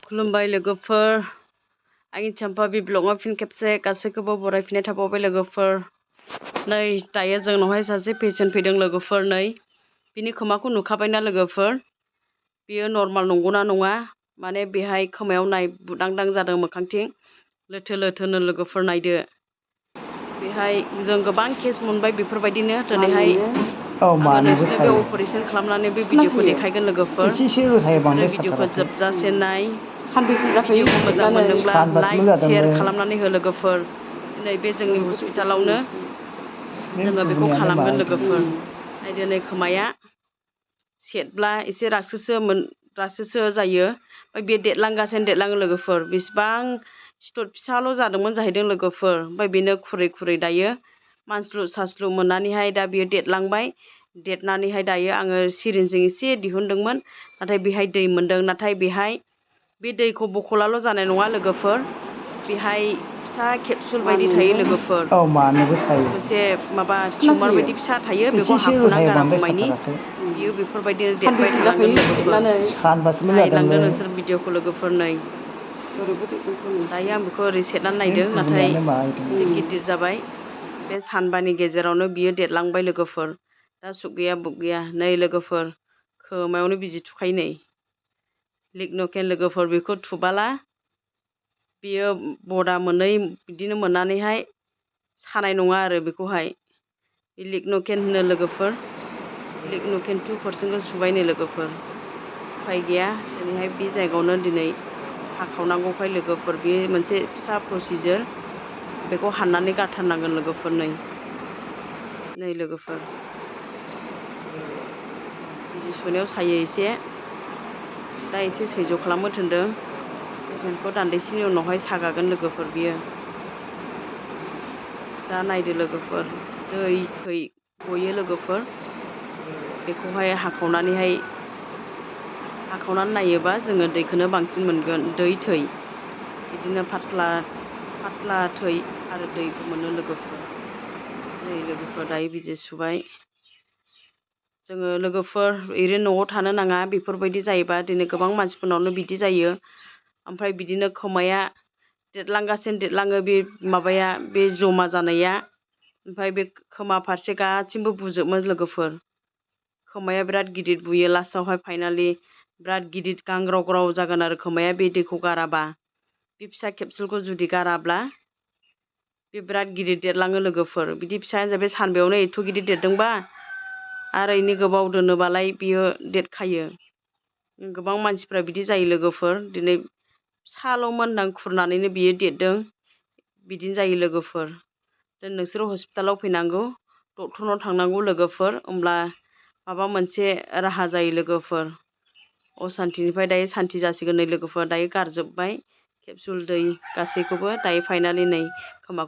खुलुमबाय लोगोफोर आंनि चम्पा बि ब्लगाव फिन खेबसे गासैखौबो बरायफिननाय थाबावबाय लोगोफोर नै दायो जोंनावहाय सासे पेसेन्ट फैदों लोगोफोर नै बिनि खोमाखौ नुखाबायना लोगोफोर बियो नर्माल नंगौना नङा माने बेहाय खोमायाव नाय बुदांदां जादों मोखांथिं लोथो लोथोनो लोगोफोर नायदो बेहाय जों गोबां केस मोनबाय बेफोरबायदिनो दिनैहाय आङो नोंसोरनो बे अपारेशन खालामनानै बे भिडिअखौ देखायगोन लोगोफोर नोंसोरो भिडिअखौ जोबजासे नाय भिडिअखौ मोजां मोनदोंब्ला लाइक शेयार खालामनानै हो लोगोफोर दिनै बे जोंनि हस्पिटालावनो जोङो बेखौ खालामगोन लोगोफोर नायदो नै खोमाया सेदब्ला एसे रासोसो जायो ओमफ्राय बे देरलाङो लोगोफोर बेसेबां सिथर फिसाल' जादोंमोन जाहैदों लोगोफोर ओमफ्राय बेनो खुरै खुरै दायो मानस्लु सास्लु मोननानैहाय दा बियो देरलांबाय देरनानैहाय दायो आङो सिरिनजों एसे दिहुनदोंमोन नाथाय बेहाय दै मोनदों नाथाय बेहाय बे दैखौ बख'लाल' जानाय नङा लोगोफोर बेहाय फिसा केपसुल बायदि थायो लोगोफोर मोनसे माबा टिउमार बायदि फिसा थायो बेखौ हाख'ना गारागौमानि बियो बेफोरबायदिनो देरबाय थालांगोन लोगोफोर नायलांदो नोंसोर भिडिअखौ लोगोफोर नै दायो आं बेखौ ओरै सेरनानै नायदों नाथाय एसे गिदिर जाबाय बे सानबानि गेजेरावनो बियो देरलांबाय लोगोफोर दा सुख गैया बुक गैया नै लोगोफोर खोमायावनो बिजि थुखायो नै लिगनकेन लोगोफोर बेखौ थुबाला बियो बदा मोननै बिदिनो मोननानैहाय सानाय नङा आरो बेखौहाय लिगनकेन होनो लोगोफोर लिगनकेन 2% सुबाय नै लोगोफोर उफाय गैया दिनैहाय बे जायगायावनो दिनै हाखावनांगौखाय लोगोफोर बे मोनसे फिसा प्रसिजार बेखौ हाननानै गारथारनांगोन लोगोफोर नै लोगोफोर बिजि सुनायाव सायो एसे दा एसे सैज' खालामनो थिनदों पेसेन्टखौ दान्दिसेनि उनावहाय सागागोन लोगोफोर बियो दा नायदो लोगोफोर दै थै गयो लोगोफोर बेखौहाय हाखावनानै नायोबा जोङो दैखौनो बांसिन मोनगोन दै थै बिदिनो पातला थै आरो दैबो मोनो लोगोफोर नै लोगोफोर दायो बिजि सुबाय जोङो लोगोफोर ओरैनो न'आव थानो नाङा बेफोरबायदि जायोबा दिनै गोबां मानसिफोरनावनो बिदि जायो ओमफ्राय बिदिनो खोमाया देरलांगासिनो देरलाङो बे माबाया बे जमा जानाया ओमफ्राय बे खोमा फारसे गासिबो बुजोबो लोगोफोर खोमाया बिराद गिदिर बुयो लास्टावहाय फाइनालि बिराद गिदिर गांग्राव ग्राव जागोन आरो खोमाया बे दैखौ गाराबा बे फिसा केपसुलखौ जुदि गाराब्ला बे बिराद गिदिर देरलाङो लोगोफोर बिदि फिसायानो जाबाय सानबायावनो एथ' गिदिर देरदोंबा आरो इनि गोबाव दोनोबालाय बियो देरखायो गोबां मानसिफ्रा बिदि जायो लोगोफोर दिनै फिसाल'मोनदां खुरनानैनो बियो देरदों बिदिनो जायो लोगोफोर नोंसोरो हस्पिटालाव फैनांगौ डक्टरनाव थांनांगौ लोगोफोर होमब्ला माबा मोनसे राहा जायो लोगोफोर असान्तिनिफ्राय दायो सान्ति जासिगोन नै लोगोफोर दायो गारजोब्बाय केपसुल दै गासैखौबो दायो फाइनालि नै खोमाखौ